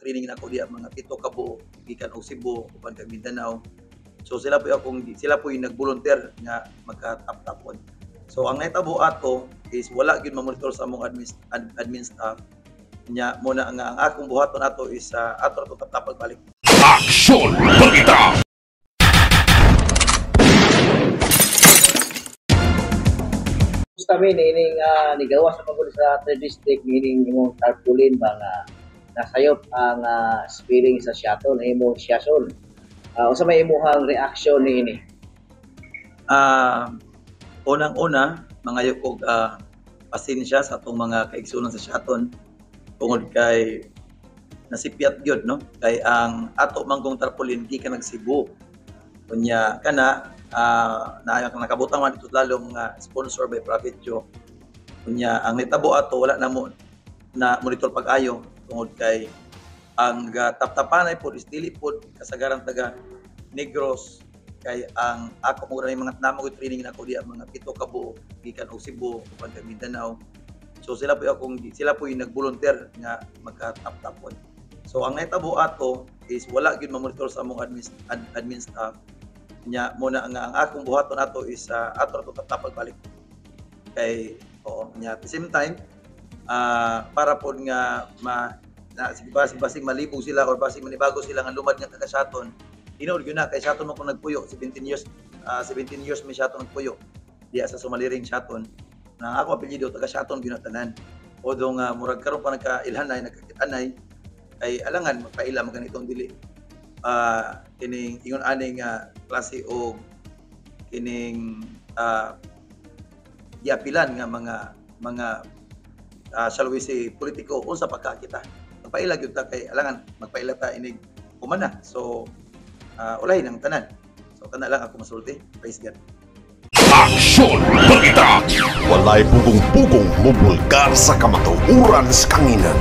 training nako diya, mga 7 ka buo gikan og Cebu uban kag Mindanao. So sila po yung nag-volunteer nga magka-tap-tapon. So ang nahitabo ato is wala gyud ma-monitor sa among admin staff. Nya mo na nga ang akong buhaton ato is ato ra tap-tapag balik. Aksyon Balita. Gusto mi niining nigawas sa pagod sa third district niining imong tarpaulin ba nga nasayop ang spelling sa Siaton, imong Siason. Unsa may imuhang reaction niini? Unang-una, mangayo kog pasensya sa atong mga kaigsunan sa Siaton tungod kay nasipyat gyud, no, kay ang ato manggong tarpaulin gikan nag Cebu. Unya kana na nakabutang man dito lalo mga sponsor by Prophet Joe. Unya ang nitabo ato wala na mo na monitor pag-ayo tungod kay ang taptapanay pod is dili pod kasagaran taga Negros, kay ang ako mo ra mga namo training nako diya, mga 7 ka buo gikan og Cebu uban kag Mindanao. So sila po yung nag-volunteer nga magka-tap-tapon. So ang nahitabo ato is wala gyud ma-monitor sa among admin staff. Nya mo na nga ang akong buhaton ato is ato ra tap-tapag balik. Kay oo, nya at the same time para pod nga ma na sige basig basig malibog sila or basig manibago sila nga lumad nga taga Siaton. Tinuod gyud na kay Siaton man ko nagpuyo 17 years, 17 years may Siaton nagpuyo diya sa Sumaliring Siaton. Na ako apelyido taga Siaton gyud na tanan. Although nga murag karon pa nagkailhanay nagkakitanay kay alangan magpaila man ganitong dili kining ingon ani nga klase og kining giapilan nga mga shall we say politiko, unsa pa ka kita magpaila gyud ta kay alangan magpaila ta inig humana. So ulay ng tanan. So kana lang ako masulti. Praise God. Aksyon Balita. Walay pugong-pugong mubulgar sa kamatuoran sa kanginan.